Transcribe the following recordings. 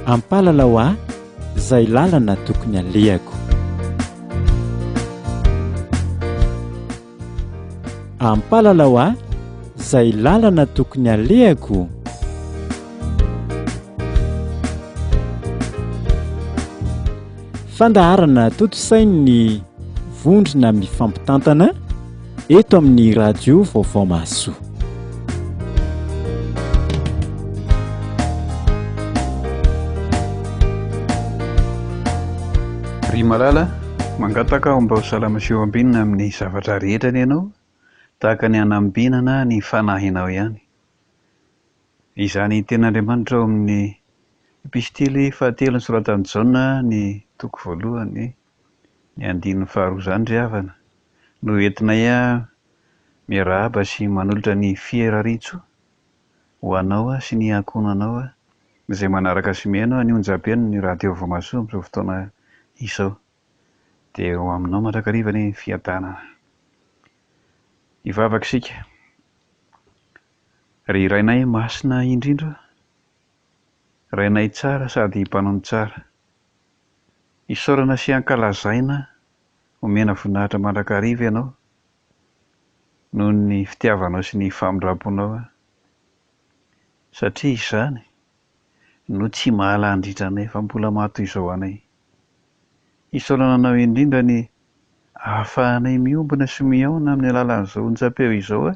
Ampalalao ahy izay lalana tokony alehako. Ampalalao ahy izay lalana tokony alehako. Fandaharana tontosain'ny vondrona mifampitantana eto amin'ny radio Vaovao Mahasoa. Ry malala, mangataka aho mba ho salama sy ho ambinina amin'ny zavatra rehetra anie ianao, tahaka ny hanambinana ny fanahinao ihany. Izany tenin'Andriamanitra ao amin'ny Epistily fahatelo nosoratan'i Jaona ny toko voalohany, ny andininy faharoa izany ry havana, no entinay miarahaba sy manolotra ny firariantsoa ho anao sy ny ankohonanao izay manaraka sy mihaino ny onjam-peon'ny Radio Voamasoa amin'izao fotoana izao. Dia ho aminao mandrakariva anie ny fiadanana. Hivavaka isika. Ry Rainay Masina indrindra, Rainay tsara sady mpanao ny tsara, isaorana sy ankalazaina, omena voninahitra mandrakariva Ianao noho ny fitiavanao sy ny famindram-ponao, satria izany no tsy mahalandrindra anay fa mbola maha toy izao anay. Isaorana Anao indrindra ny ahafahanay miombona sy mihaona amin'ny alalan'izao onjam-peo izao,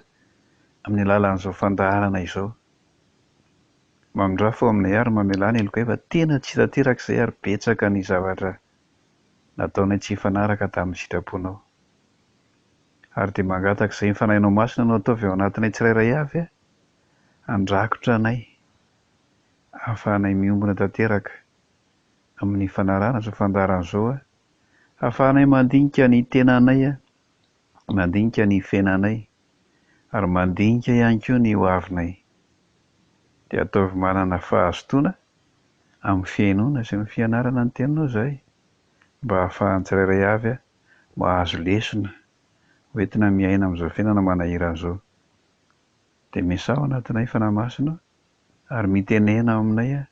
amin'ny alalan'izao fandaharana izao. Mamindrafo aminay ary mamelà ny helokay fa tena tsy tanteraka izay ary betsaka ny zavatra nataonay tsy hifanaraka tamin'ny sitraponao. Ary dia mangataka izay ny Fanahinao Masina no ataovy ao anatinay tsirairay avy handrakotra anay ahafahanay miombona tanteraka amin'ny fanarahana izao fandaharana izao ahafahanay mandinika ny tenanay, mandinika ny fiainanay ary mandinika ihany koa ny ho avinay. Dia ataovy manana fahazotoana amin'ny fihainoana sy ny fianarana ny teninao izahay mba ahafahan'ny tsirairay avy mahazo lesona hoentina miaina amin'izao fiainana manahirana izao. Dia miasà ao anatinay Fanahy Masina ary mitenena ao aminay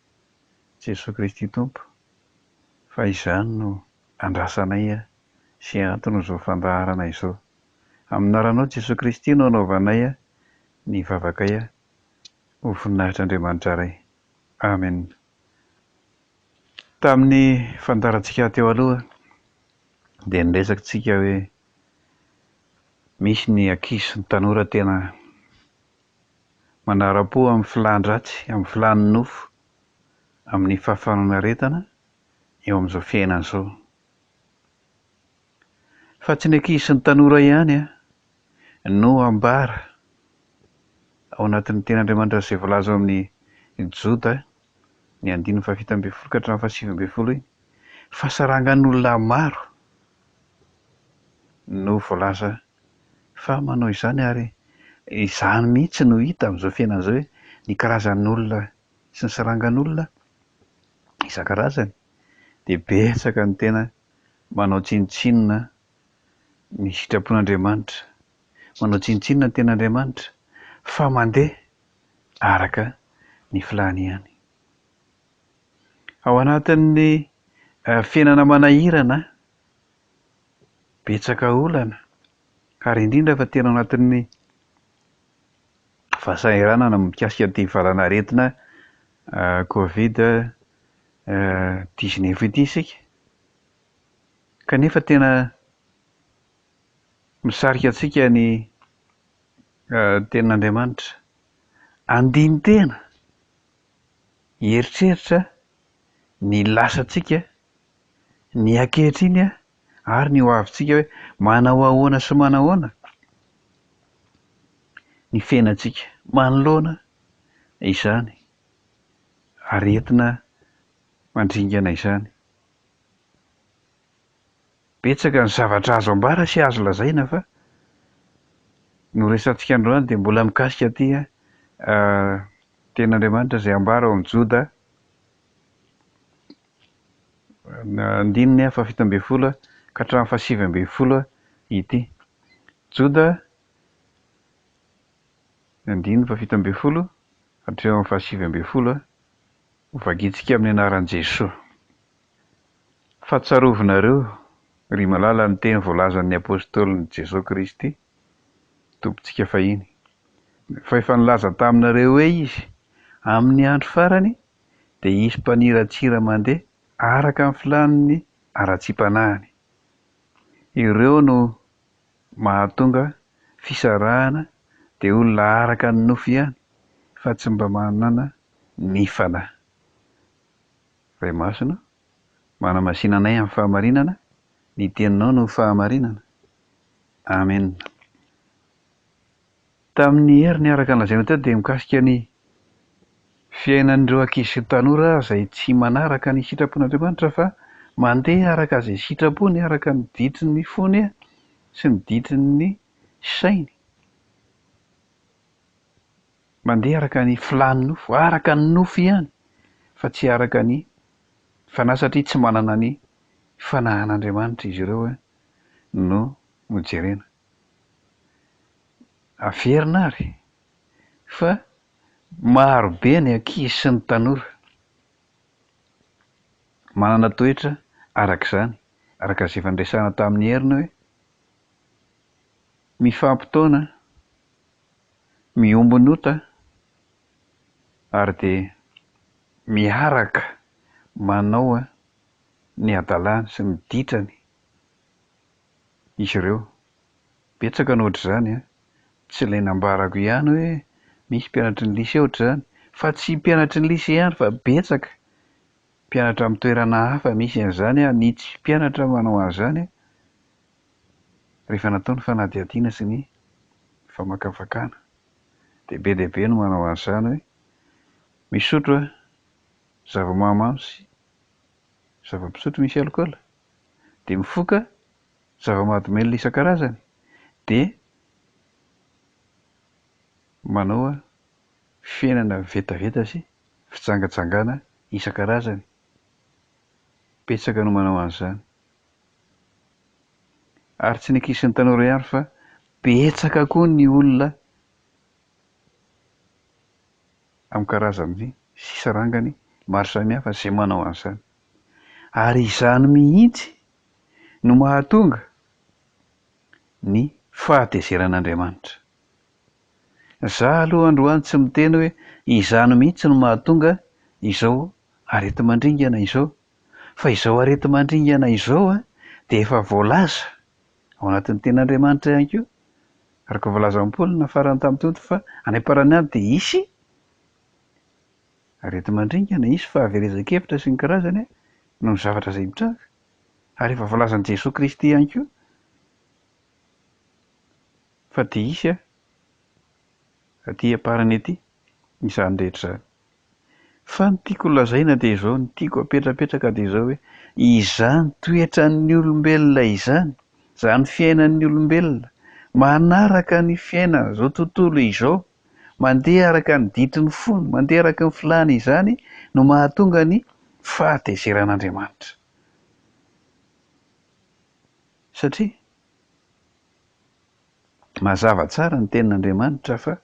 Jesoa Kristy Tompo fa izany no andrasanay sy anton'izao fandaharana izao. Amin'ny anaranao Jesoa Kristy no anaovanay ny vavakay ho voninahitr'Andriamanitra Ray. Amen. Tamin'ny fandaharantsika teo aloha dia niresaka tsika hoe misy ny ankizy sy ny tanora tena manara-po amin'ny filàn-dratsy, amin'ny filàn'ny nofo, amin'ny fahafahan'aretana eo amin'izao fiainana izao. Fa tsy ny ankizy sy ny tanora ihany no ambara ao anatin'ny tenin'Andriamanitra izay voalaza ao amin'ny Joda, ny andininy fahafito ambin'ny folo ka hatramin'ny fahasivy ambin'ny folo iny, fa sarangan'olona maro no voalaza fa manao izany ary izany mihitsy no hita amin'izao fiainana izao hoe ny karazan'olona sy ny sarangan'olona isan-karazany dia betsaka ny tena manao tsinontsinona ny sitrapon'Andriamanitra, manao tsinontsinona ny tenin'Andriamanitra fa mandeha araka ny filàny ihany. Ao anatin'ny fiainana manahirana, betsaka olana ary indrindra fa tena ao anatin'ny fahasahiranana mikasika ity valanaretina covid dix-neuf ity isika. Kanefa tena misarika antsika ny tenin'Andriamanitra. Andinin-tena, hieritreritra ny lasantsika, ny ankehitriny ary ny ho avintsika hoe manao ahoana sy manahoana ny fiainantsika manoloana izany aretina mandringana izany. Betsaka ny zavatra azo ambara sy azo lazaina fa ny ho resahantsika androany dia mbola mikasika ity tenin'Andriamanitra izay ambara ao amin'ny Joda andininy fahafito ambin'ny folo ka hatramin'ny fahasivy ambin'ny folo ity. Joda andininy fahafito ambin'ny folo hatreo amin'ny fahasivy ambin'ny folo. Hovakintsika amin'ny anaran'i Jesoa. Fa tsarovinareo, ry malala, ny teny voalazan'ny Apôstôlin'i Jesoa Kristy, Tompontsika fahiny. Fa efa nilaza taminareo hoe Izy, Amin'ny andro farany dia hisy mpaniratsira mandeha araka ny filàn'ny haratsiam-panahiny. Ireo no mahatonga fisarahana dia olona araka ny nofo ihany fa tsy mba manana ny fanahy. Ray Masina, manamasina anay amin'ny fahamarinana, ny Teninao no fahamarinana. Amena. Tamin'ny heriny araka ny lazaina teo dia mikasika ny fiainan'ireo ankizy sy tanora izay tsy manaraka ny sitrapon'Andriamanitra fa mandeha araka izay sitrapony, araka ny ditrin'ny fony sy ny ditrin'ny sainy. Mandeha araka ny filàn'ny nofo, araka ny nofo ihany fa tsy araka ny fanahy satria tsy manana ny fanahin'Andriamanitra izy ireo no nojerena. Averina ary fa maro be ny ankizy sy ny tanora manana toetra araka izany, araka izay efa niresahana tamin'ny heriny hoe mifampitaona miombon'ota ary dia miaraka manao ny hadalany sy ny ditrany izy ireo. Betsaka ny ohatr'izany an! Tsy ilay nambarako ihany hoe misy mpianatry ny lycée ohatr'izany, fa tsy mpianatry ny lycée ihany fa betsaka mpianatra amin'ny toerana hafa misy an'izany an, ny tsy mpianatra manao an'izany an! Rehefa natao ny fanadihadiana sy ny famakafakana dia be dia be no manao an'izany hoe misotro zava-mahamamo sy zava-pisotro misy alikaola, dia mifoka zava-mahadomelina isan-karazany, dia manao fiainana vetaveta sy fijangajangana isan-karazany. Betsaka no manao an'izany. Ary tsy ny ankizy sy ny tanora ihany fa betsaka koa ny olona amin'ny karazany sy sarangany maro samihafa izay manao an'izany. Ary izany mihitsy no mahatonga ny fahatezeran'Andriamanitra. Za aloha androany tsy miteny hoe izany mihitsy no mahatonga izao areti-mandringana izao Fa izao areti-mandringana izao dia efa voalaza ao anatin'ny tenin'Andriamanitra ihany koa, araka ny voalazan'i Paoly nafarany tamin'i Timoty fa any am-parany any dia hisy areti-mandringana, hisy fahaverezan-kevitra sy ny karazany noho ny zavatra izay mitranga. Ary efa voalazan'i Jesoa Kristy ihany koa fa dia hisy aty am-parany aty izany rehetra izany. Fa ny tiako holazaina dia izao, ny tiako apetrapetraka dia izao hoe, izany toetran'ny olombelona izany, izany fiainan'ny olombelona, manaraka ny fiainan'izao tontolo izao, mandeha araka ny ditry ny fony, mandeha araka ny filàny izany no mahatonga ny fahatezeran'Andriamanitra. Satria mazava tsara ny tenin'Andriamanitra fa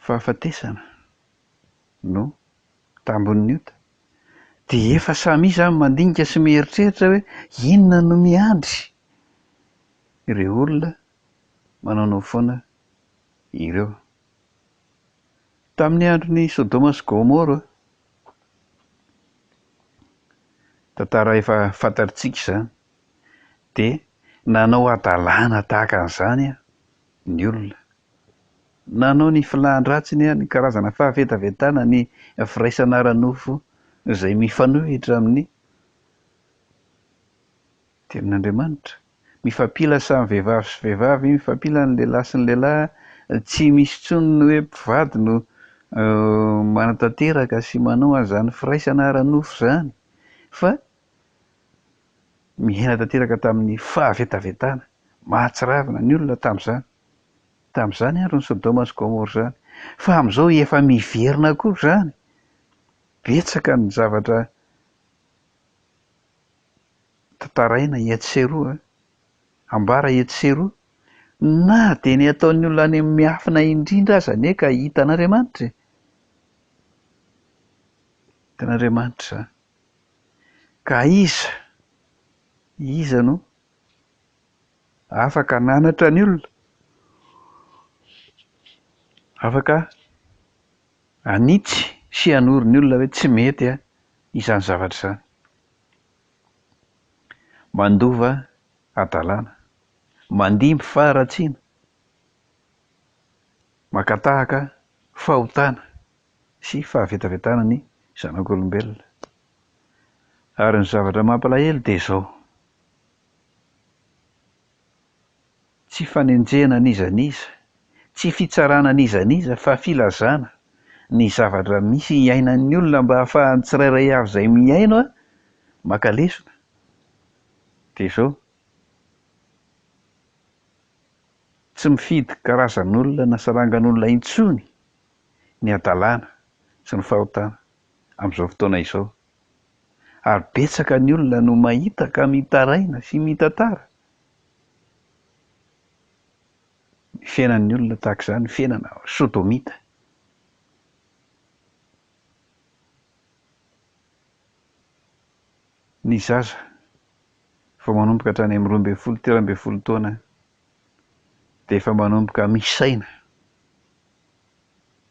fahafatesana no tambin'ny ota, dia efa samy izany mandinika sy mieritreritra hoe inona no miandry ireo olona manaonao foana ireo. Tamin'ny andron'i Sodoma sy Gomora, tantara efa fantatritsika izany, dia nanao hadalana tahaka an'izany ny olona. Nanao ny filàn-dratsiny, ny karazana fahavetavetana, ny firaisana ara-nofo izay mifanohitra amin'ny Tenin'Andriamanitra. Mifampila samy vehivavy sy vehivavy, mifampila ny lehilahy sy ny lehilahy, tsy misy intsony ny hoe mpivady no manatanteraka sy manao an'izany firaisana ara-nofo izany fa miaina tanteraka tamin'ny fahavetavetana mahatsiravina ny olona tamin'izany. Tamin'izany andron'i Sodoma sy Gomora izany. Fa amin'izao efa miverina koa izany. Betsaka ny zavatra tantaraina etsy sy eroa, ambara etsy sy eroa. Na dia ny ataon'ny olona any amin'ny miafina indrindra aza anie ka hitan'Andriamanitra e! Tenin'Andriamanitra izany. Ka iza, iza no afaka hananatra ny olona? Afaka hanitsy sy hanoro ny olona hoe tsy mety izany zavatra izany. Mandova hadalana, mandimby faharatsiana, maka tahaka fahotana sy fahavetavetana ny zanak'olombelona. Ary ny zavatra mampalahelo dia izao, tsy fanenjehana an'iza n'iza, tsy fitsarana an'iza n'iza fa filazana ny zavatra misy iainan'ny olona mba hahafahan'ny tsirairay avy izay mihaino maka lesona. Dia izao, tsy mifidy karazan'olona na sarangan'olona intsony ny hadalana sy ny fahotana amin'izao fotoana izao. Ary betsaka ny olona no mahita ka mitaraina sy mitantara ny fiainan'ny olona tahaka izany, fiainana sodomita. Ny zaza vao manomboka hatrany amin'ny 12, 13 taona dia efa manomboka misaina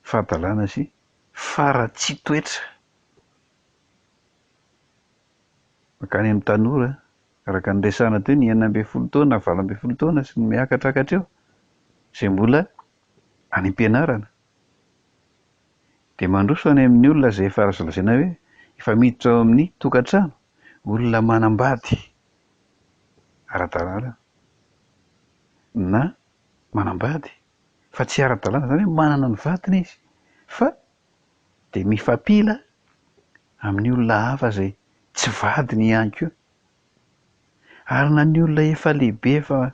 fahadalana sy faharatsian-toetra. Mankany amin'ny tanora, araka ny resahana teo, ny 16 taona, 18 taona sy ny miakatrakatra eo, izay mbola any am-pianarana. Dia mandroso any amin'ny olona izay efa azo lazaina hoe efa miditra ao amin'ny tokantrano, olona manambady ara-dalàna na manambady fa tsy ara-dalàna, izany hoe manana ny vadiny izy fa dia mifampila amin'ny olona hafa izay tsy vadiny ihany koa. Ary na ny olona efa lehibe efa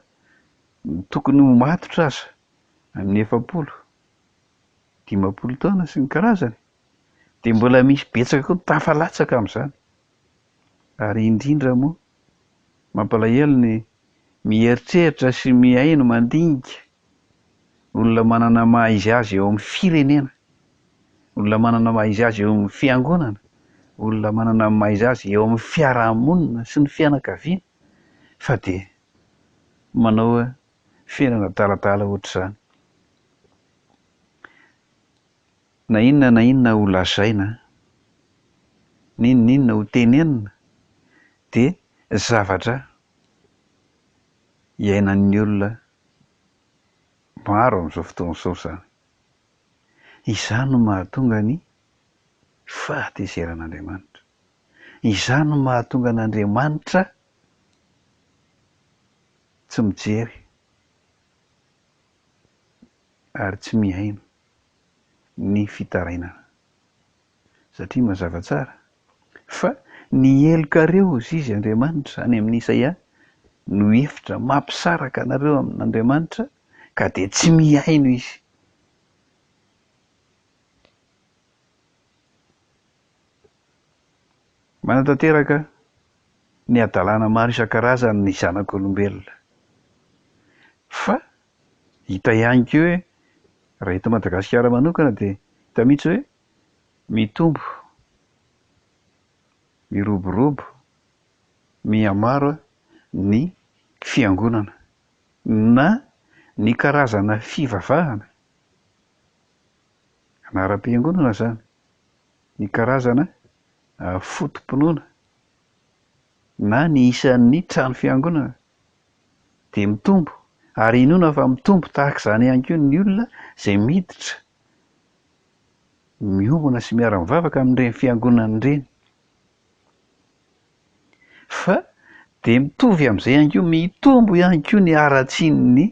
tokony ho matotra aza amin'ny 40, 50 taona sy ny karazany dia mbola misy betsaka koa tafalatsaka amin'izany. Ary indrindra moa mampalahelo ny mieritreritra sy mihaino mandinika olona manana maha izy azy eo amin'ny firenena, olona manana maha izy azy eo amin'ny fiangonana, olona manana ny maha izy azy eo amin'ny fiarahamonina sy ny fianakaviana fa dia manao fiainana adaladala ohatr'izany. Na inona na inona ho lazaina, n'inon'inona ho tenenina dia zavatra iainan'ny olona maro amin'izao fotoana izao izany. Izany no mahatonga ny fahatezeran'Andriamanitra. Izany no mahatonga an'Andriamanitra tsy mijery ary tsy mihaino ny fitarainana. Satria mazava tsara fa ny helokareo, hozy izy Andriamanitra any amin'i Isaia, no efitra mampisaraka anareo amin'Andriamanitra ka dia tsy mihaino izy. Manatanteraka ny hadalana maro isan-karazany ny zanak'olombelona. Fa hita ihany koa hoe raha eto Madagasikara manokana dia hita mihitsy hoe mitombo, miroborobo, mihamaro ny fiangonana na ny karazana fivavahana, anaram-piangonana izany, ny karazana foto-pinoana na ny isan'ny trano fiangonana dia mitombo ary inoana fa mitombo tahaka izany ihany koa ny olona izay miditra miombona sy miara-mivavaka amin'ireny fiangonana ireny. Fa dia mitovy amin'izay ihany koa, mitombo ihany koa ny haratsian'ny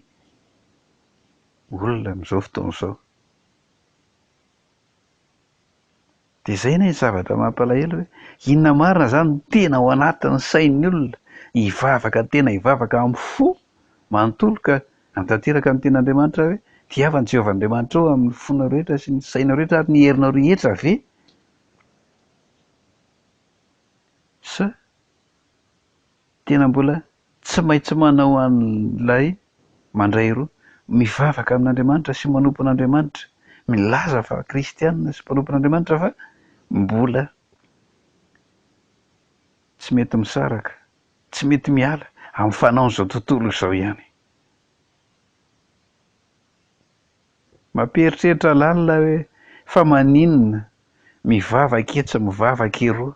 olona amin'izao fotoana izao. Dia izay anie ny zavatra mampalahelo hoe inona marina izany no tena ao anatin'ny sain'ny olona hivavaka tena hivavaka amin'ny fo manontolo ka hanatanteraka ny tenin'Andriamanitra hoe tiava an'i Jehovah Andriamanitrao amin'ny fonao rehetra sy ny sainao rehetra ary ny herinao rehetra ve? Sa tena mbola tsy maintsy manao an'ilay mandray roa, mivavaka amin'Andriamanitra sy manompo an'Andriamanitra, milaza fa kristiana sy mpanompon'Andriamanitra fa mbola. Tsy mety misaraka, tsy mety miala amin'ny fanaon'izao tontolo izao ihany. Mampieritreritra lalina hoe fa maninona mivavaka etsy mivavaka eroa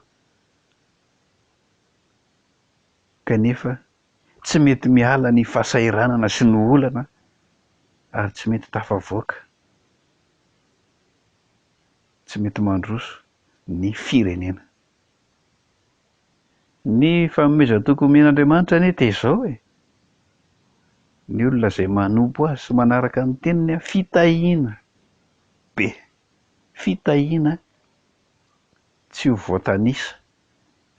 kanefa tsy mety miala ny fahasahiranana sy ny olana ary tsy mety tafavoaka, tsy mety mandroso ny firenena. Ny fanomezan-toky omen'Andriamanitra anie dia izao e! Ny olona izay manompo Azy sy manaraka ny teniny, fitahiana be, fitahiana tsy ho voatanisa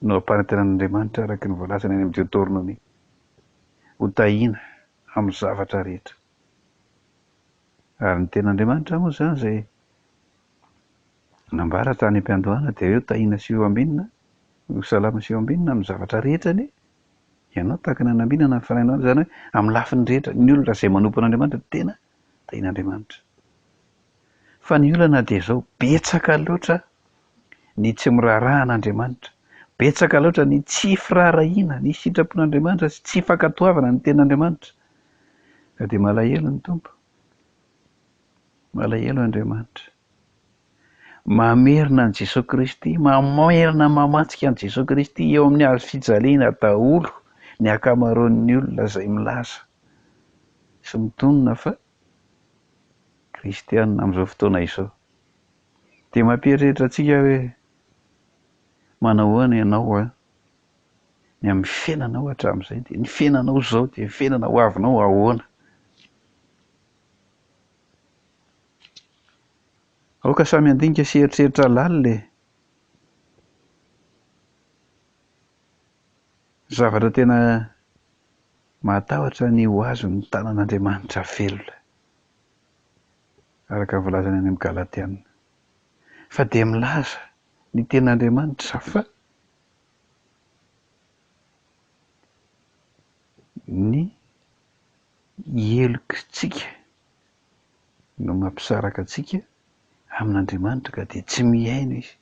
no ampanantenan'Andriamanitra araka ny voalazany any amin'ny Deotornomia. Ho tahiana amin'ny zavatra rehetra. Ary ny tenin'Andriamanitra moa izany izay Nambara tany am-piandohana dia hoe tahiana sy ho ambinina, ho salama sy ho ambinina amin'ny zavatra rehetra anie ianao tahaka ny nanambinana ny fanahinao, izany hoe amin'ny lafiny rehetra, ny olona izay manompo an'Andriamanitra dia tena tahian'Andriamanitra. Fa ny olana dia izao, betsaka loatra ny tsy miraharaha an'Andriamanitra, betsaka loatra ny tsy firaharahiana ny sitrapon'Andriamanitra sy tsy fankatoavana ny tenin'Andriamanitra, ka dia malahelo ny Tompo. Malahelo Andriamanitra. Mamerina an'i Jesoa Kristy, mamerina mamantsika an'i Jesoa Kristy eo amin'ny hazo fijaliana daholo ny ankamaroan'ny olona izay milaza sy mitonona fa kristiana amin'izao fotoana izao. Dia mampieritreritra antsika hoe manao ahoana ianao an? Ny amin'ny fiainanao hatramin'izay dia ny fiainanao izao dia ny fiainana ho avinao ahoana? Aoka samy handinika sy hieritreritra lalina e! Zavatra tena mahatahotra ny ho azon'ny tanan'Andriamanitra velona, araka ny voalazany any amin'ny Galatiana. Fa dia milaza ny tenin'Andriamanitra fa ny helokitsika no mampisaraka antsika amin'Andriamanitra ka dia tsy mihaino Izy.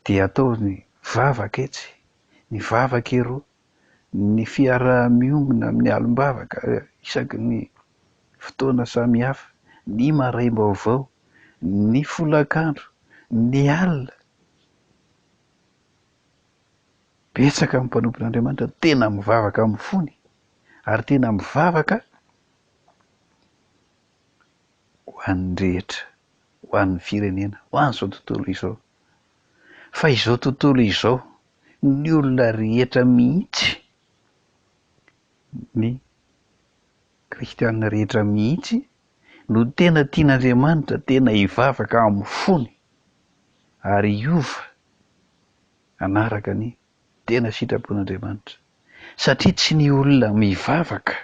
Dia atao ny vavaka etsy, ny vavaka eroa, ny fiaraha-miombona amin'ny alim-bavaka isaky ny fotoana samihafa, ny maraim-baovao, ny folakandro, ny alina. Betsaka ny mpanompon'Andriamanitra tena mivavaka amin'ny fony ary tena mivavaka ho an'ny rehetra, ho an'ny firenena, ho an'izao tontolo izao. Fa izao tontolo izao, ny olona rehetra mihitsy, ny kristiana rehetra mihitsy no tena tian'Andriamanitra tena hivavaka amin'ny fony ary hiova hanaraka ny tena sitrapon'Andriamanitra. Satria tsy ny olona mivavaka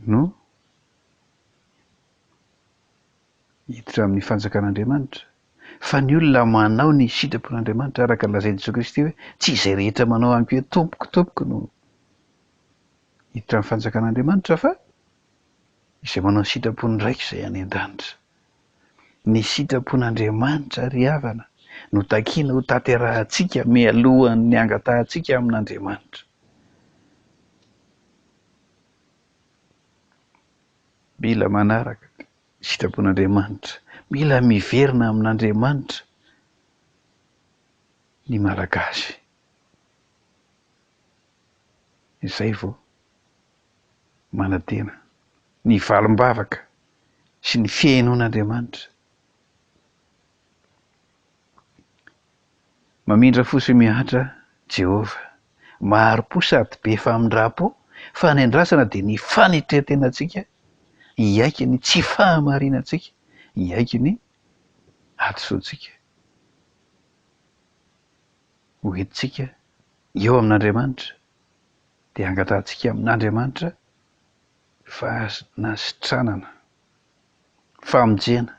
no hiditra amin'ny fanjakan'Andriamanitra, fa ny olona manao ny sitrapon'Andriamanitra, araka ny lazain'i Jesoa Kristy hoe, tsy izay rehetra manao amiko hoe Tompoko, Tompoko no hiditra amin'ny fanjakan'Andriamanitra, fa izay manao ny sitrapon'ny Raiko izay any an-danitra. Ny sitrapon'Andriamanitra ry havana no takiana ho tanterahantsika mialohan'ny hangatahantsika amin'Andriamanitra. Mila manaraka ny sitrapon'Andriamanitra, mila miverina amin'Andriamanitra ny Malagasy. Izay vao manantena ny valim-bavaka sy ny fihainoan'Andriamanitra. Mamindra fo sy mihatra Jehovah. Mahari-po sady be famindram-po, fa ny andrasana dia ny fanetren-tenantsika hiaiky ny tsy fahamarinantsika, hiaiky ny hadisoantsika. Ho entintsika eo amin'Andriamanitra, dia angatahantsika amin'Andriamanitra Fanasitranana, famonjena,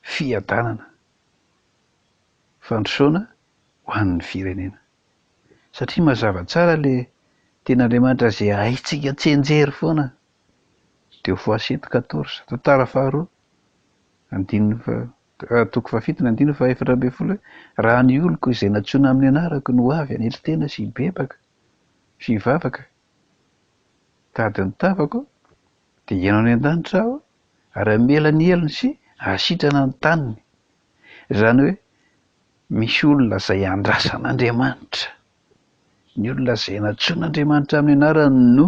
fiadanana, fandrosoana ho an'ny firenena. Satria mazava tsara le tenin'Andriamanitra izay haintsika tsianjery foana, deux fois sept quatorze, tantara faharoa, andininy faha. toko fahafito ny andininy fahaefatra ambin'ny folo hoe, Raha ny oloko izay nantsoina amin'ny anarako no avy hanetry tena sy hibebaka sy hivavaka, hitady ny tavako, dia hihaino any an-danitra Aho ary hamela ny helony sy hahasitrana ny taniny. Izany hoe misy olona izay andrasan'Andriamanitra. Ny olona izay nantsoin'Andriamanitra amin'ny anarany no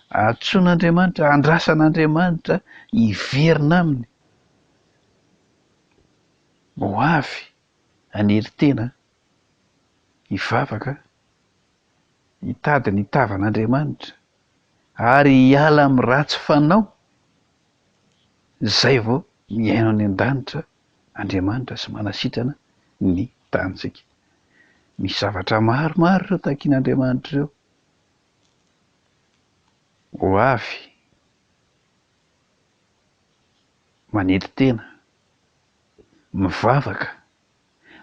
antsoin'Andriamanitra, andrasan'Andriamanitra hiverina aminy. Ho avy hanery tena, hivavaka, hitady ny tavan'Andriamanitra ary hiala amin'ny ratsy fanao, izay vao mihaino any an-danitra Andriamanitra sy manasitrana ny tanintsika. Misy zavatra maromaro ireo takian'Andriamanitra ireo. Ho avy manetry tena, mivavaka,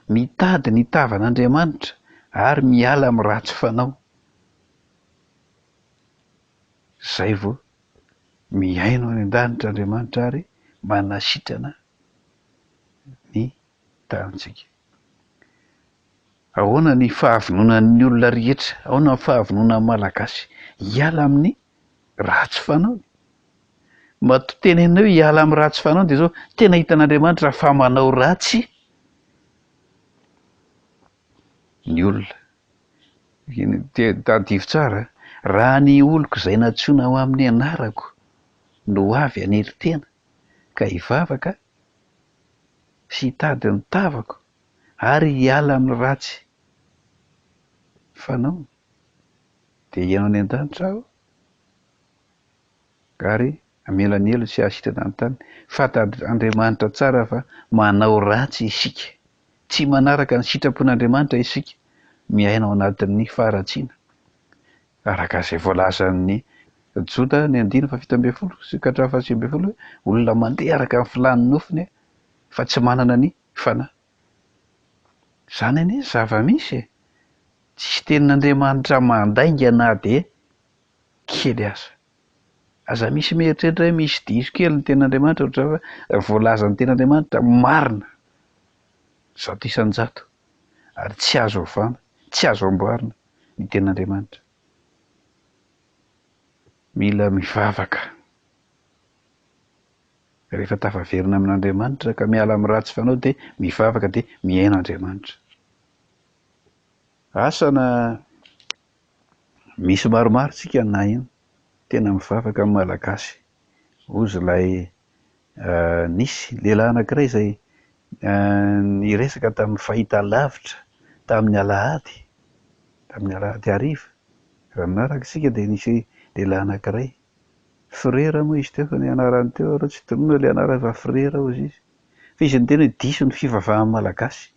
mitady ny tavan'Andriamanitra ary miala amin'ny ratsy fanao. Izay vao mihaino any an-danitra Andriamanitra ary manasitrana ny tanintsika. Ahoana ny fahavononan'ny olona rehetra, ahoana ny fahavononan'ny Malagasy hiala amin'ny ratsy fanaony? Matoa tenenina hoe hiala amin'ny ratsy fanaony dia izao, tena hitan'Andriamanitra fa manao ratsy ny olona. Tadidio tsara, raha ny oloko izay nantsoina ho amin'ny anarako no avy hanery tena ka hivavaka sy hitady ny tavako ary hiala amin'ny ratsy fanaony, dia hihaino any an-danitra aho ary hamela ny helony sy hahasitrana ny tany. Fantatr'Andriamanitra tsara fa manao ratsy isika. Tsy manaraka ny sitrapon'Andriamanitra isika, miaina ao anatin'ny faharatsiana. Araka izay voalazan'ny Joda ny andininy fahafito ambin'ny folo sy ka hatramin'ny fahasivy ambin'ny folo hoe olona mandeha araka ny filàn'ny nofony fa tsy manana ny fanahy. Izany anie ny zava-misy e! Tsisy tenin'Andriamanitra mandainga na dia kely aza. Aza misy mieritreritra hoe misy diso kely ny tenin'Andriamanitra ohatr'izao fa voalazan'ny tenin'Andriamanitra marina 100% ary tsy azo ovana, tsy azo amboarina ny tenin'Andriamanitra. Mila mivavaka. Rehefa tafaverina amin'Andriamanitra ka miala amin'ny ratsy fanao dia mivavaka dia mihaino Andriamanitra. Asa na misy maromaro tsika na ino tena mivavaka amin'ny Malagasy. Hozy ilay nisy lehilahy anankiray izay niresaka tamin'ny fahita lavitra tamin'ny alahady, tamin'ny alahady hariva. Raha nanaraka isika dia nisy lehilahy anankiray, Frera moa izy teo fa ny anarany teo aloha tsy tononina ilay anarany fa Frera hozy izy. Fa izy niteny hoe diso ny fivavahan'ny Malagasy.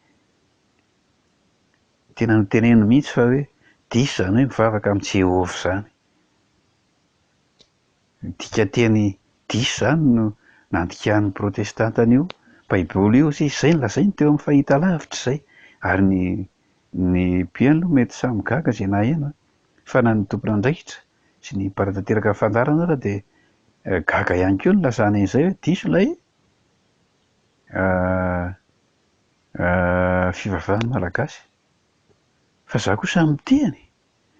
Tena noteneniny mihitsy fa hoe diso izany hoe mivavaka amin'i Jehovah izany. Ny dikanteny diso izany no nandikan'ny protestanta an'io baiboly io satria izay no lazainy teo amin'ny fahitalavitra izay. Ary ny ny mpihaino aloha mety samy gaga izay naheno an! Fa na ny tompon'andraikitra sy ny mpanatanteraka ny fandaharana ara dia gaga ihany koa nilazana an'izay hoe diso ilay fivavahan'ny Malagasy. Fa za kosa miteny,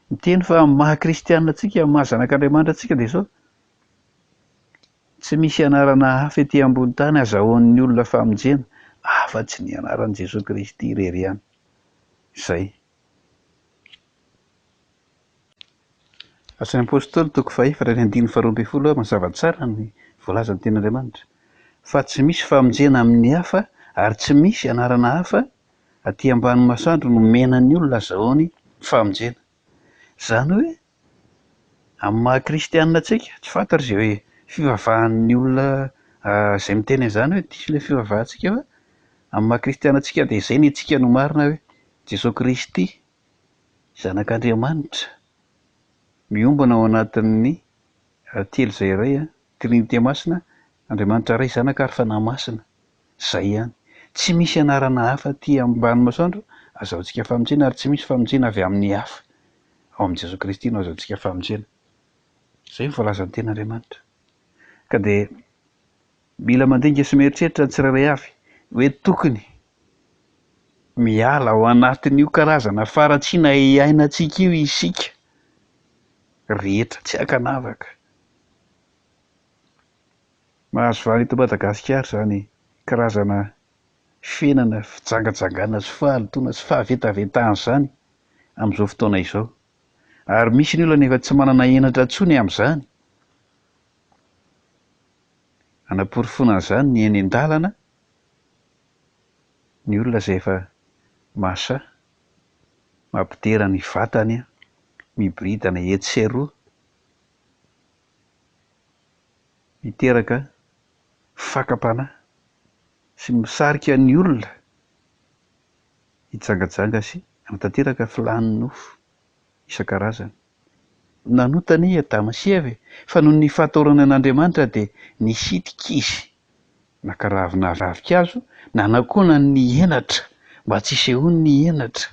miteny fa amin'ny maha kristianina antsika, amin'ny maha zanak'Andriamanitra antsika dia izao, tsy misy anarana hafa ety ambony tany azahoan'ny olona famonjena afa-tsy ny anaran'i Jesoa Kristy irery ihany. Izay. Asan'ny Apostoly toko fahefatra ny andininy faharoa ambin'ny folo mazava tsara ny voalazan'ny tenin'Andriamanitra fa tsy misy famonjena amin'ny hafa ary tsy misy anarana hafa aty ambany masoandro nomena ny olona azahoany famonjena. Izany hoe amin'ny maha kristianina antsika, tsy fantatra izay hoe fivavahan'ny olona izay miteny an'izany hoe diso ilay fivavahantsika fa amin'ny maha kristianina antsika dia izay ny antsika no marina hoe Jesoa Kristy Zanak'Andriamanitra miombona ao anatin'ny telo izay iray, Trinite Masina, Andriamanitra Ray, Zanaka ary Fanahy Masina. Izay ihany. Tsy misy anarana hafa aty ambany masoandro azahoantsika famonjena ary tsy misy famonjena avy amin'ny hafa. Ao amin'i Jesoa Kristy no azahoantsika famonjena. Izay no voalazan'ny tenin'Andriamanitra. Ka dia mila mandinika sy mieritreritra ny tsirairay avy. Hoe tokony miala ao anatin'io karazana faharatsiana iainantsika io isika rehetra tsy ankanavaka. Mahazo vahana eto Madagasikara izany karazana fiainana fijangajangana sy fahalotoana sy fahavetavetana izany amin'izao fotoana izao. Ary misy ny olona efa tsy manana henatra intsony amin'izany. Hanaporofoana an'izany ny eny an-dalana, ny olona izay efa mahasahy mampidera ny vatany miboridana etsy sy eroa, miteraka fakam-panahy sy misarika ny olona hijangajanga sy hanatanteraka filàn'ny nofo isan-karazany. Nanota anie i Adama sy Eva e, fa noho ny fahatahorany an'Andriamanitra dia nisitrika izy, naka ravina ravinkazo nanakona ny henatra mba tsy hisehoany ny henatra.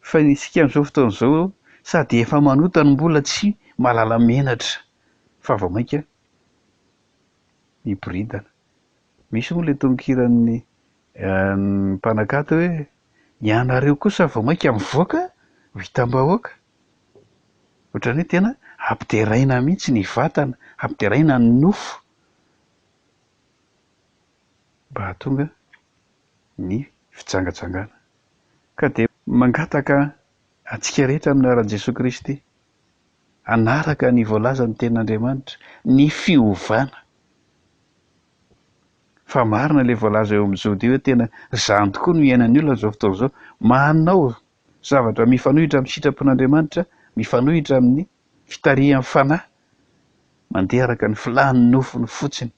Fa isika amin'izao fotoana izao sady efa manota no mbola tsy mahalala menatra fa vao mainka miboridana. Misy moa ilay tononkiran'ny mpanakato hoe ianareo kosa vao mainka mivoaka ho hitam-bahoaka. Ohatran'ny hoe tena ampideraina mihitsy ny vatana, ampideraina ny nofo mba hahatonga ny fijangajangana. Ka dia mangataka antsika rehetra amin'ny anaran'i Jesoa Kristy hanaraka ny voalazan'ny tenin'Andriamanitra, ny fiovana. Fa marina ilay voalaza eo amin'ny Jody hoe tena izany tokoa no iainan'ny olona amin'izao fotoana izao. Manao zavatra mifanohitra amin'ny sitrapon'Andriamanitra, mifanohitra amin'ny fitarihan'ny fanahy, mandeha araka ny filàn'ny nofony fotsiny,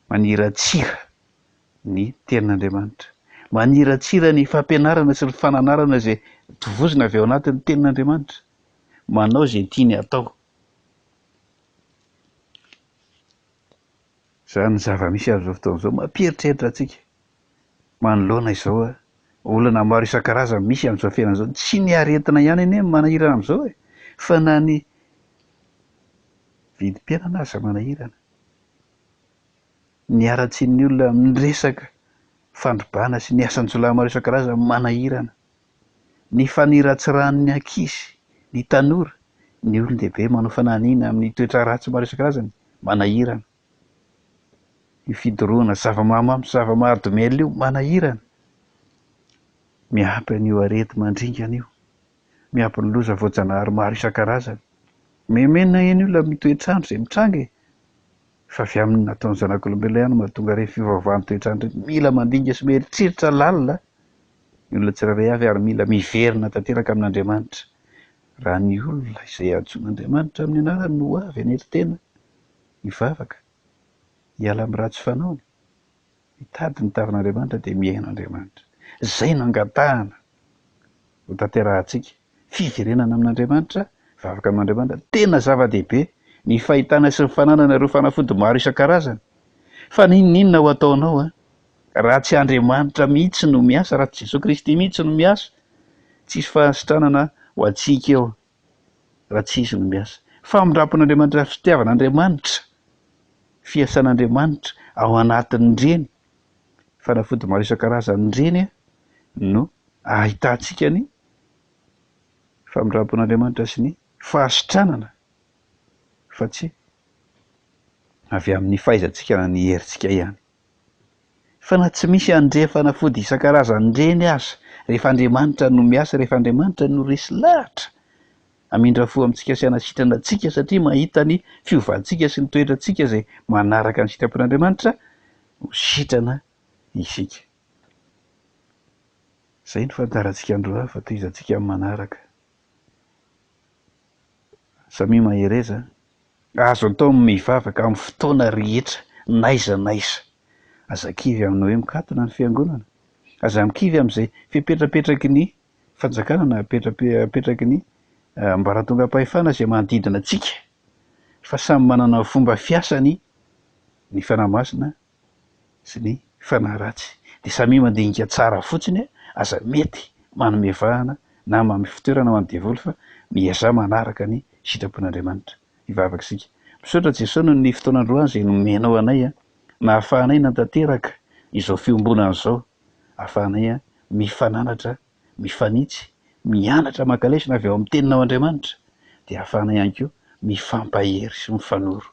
maniratsira ny tenin'Andriamanitra, maniratsira ny fampianarana sy ny fananarana izay tovozina avy ao anatin'ny tenin'Andriamanitra, manao izay tiany hatao. Izany ny zava-misy amin'izao fotoana izao mampieritreritra antsika manoloana izao olana maro isan-karazany misy amin'izao fiainana izao. Tsy ny aretina ihany anie no manahirana amin'izao e, fa na ny vidim-piainana aza manahirana. Ny haratsian'ny olona amin'ny resaka fandrobana sy ny asan-jiolahy maro isan-karazany manahirana. Ny faniratsiran'ny ankizy, ny tanora, ny olon-dehibe manao fanahiniana amin'ny toetra ratsy maro isan-karazany, manahirana. Io fidorohana zava-mahamamo sy zava-mahadomelina io, manahirana. Miampy an'io areti-mandringana io, miampy ny loza voajanahary maro isan-karazany. Mimenomenona eny olona amin'ny toetr'andro izay mitranga e! Fa avy amin'ny nataon'ny zanak'olombelona ihany no mahatonga ireny fivavahan'ny toetr'andro ireny. Mila mandinika sy mieritreritra lalina ny olona tsirairay avy ary mila miverina tanteraka amin'Andriamanitra. Raha ny olona izay antsoin'Andriamanitra amin'ny anarany no ho avy hanery tena hivavaka, hiala amin'ny ratsy fanaony, hitady ny tavan'Andriamanitra dia mihaino Andriamanitra. Izay no angatahana ho tanterahantsika. Fiverenana amin'Andriamanitra, vavaka amin'Andriamanitra, tena zava-dehibe ny fahitana sy ny fananana ireo fanafody maro isan-karazany. Fa n'inon'inona ho ataonao an, raha tsy Andriamanitra mihitsy no miasa, raha tsy Jesoa Kristy mihitsy no miasa, tsisy fahasitranana ho antsika eo raha tsy Izy no miasa. Famindrampon'Andriamanitra, fitiavan'Andriamanitra, fiasan'Andriamanitra ao anatin'ireny fanafody maro isan-karazany ireny no ahitantsika ny famindrampon'Andriamanitra sy ny fahasitranana fa tsy avy amin'ny fahaizantsika na ny herintsika ihany. Fa na tsy misy an'ireny fanafody isan-karazany ireny aza, rehefa Andriamanitra no miasa, rehefa Andriamanitra no resy lahatra hamindra fo amintsika sy hanasitrana antsika satria mahita ny fiovantsika sy ny toetrantsika izay manaraka ny sitrapon'Andriamanitra, ho sitrana isika. Izay no fandaharantsika androany fa tohizantsika amin'ny manaraka. Samia mahereza a! Azo atao ny mivavaka amin'ny fotoana rehetra n'aiza n'aiza. Aza kivy amin'ny hoe mikatona ny fiangonana. Aza mikivy amin'izay fepetra apetraky ny fanjakana na apetraky ny ambaratongam-pahefana izay manodidina antsika fa samy manana ny fomba fiasany ny Fanahy Masina sy ny fanahy ratsy. Dia samia mandinika tsara fotsiny, aza mety manome vahana na manome fitoerana ho an'ny devoly fa miezaha manaraka ny sitrapon'Andriamanitra. Hivavaka isika. Misaotra Jesoa noho ny fotoana androany izay nomenao anay nahafahanay nantanteraka. Izao fiombonana izao, ahafahanay mifananatra, mifanitsy, mianatra maka lesona avy ao amin'ny Teninao Andriamanitra, dia ahafahanay ihany koa mifampahery sy mifanoro.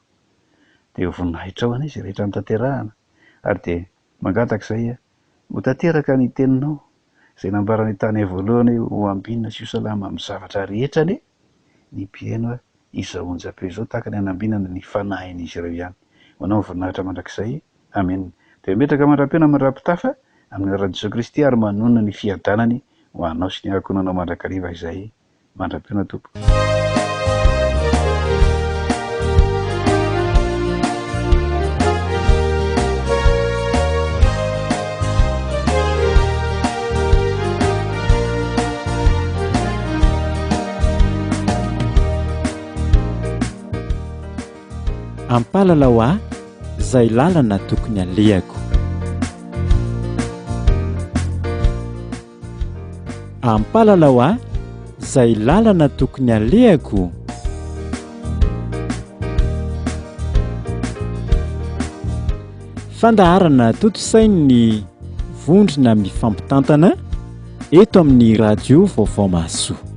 Dia ho voninahitrao anie izay rehetra notanterahana, ary dia mangataka izay ho tanteraka ny Teninao izay nambaranay tany voalohany hoe ho ambinina sy ho salama amin'ny zavatra rehetra anie ny mpihaino izao onjam-peo izao tahaka ny hanambinana ny fanahin'izy ireo ihany. Ho anao ny voninahitra mandrakizay. Amena. Dia mipetraka mandra-peo na mandra-pitafa amin'ny anaran'i Jesoa Kristy ary manonona ny fiadanany ho anao sy ny ankohonanao mandrakariva izay mandra-peona tompoko. Ampalalao ahy izay lalana tokony alehako. Ampalalao ahy izay lalana tokony alehako. Fandaharana tontosain'ny vondrona mifampitantana eto amin'ny radio Vaovao Mahasoa.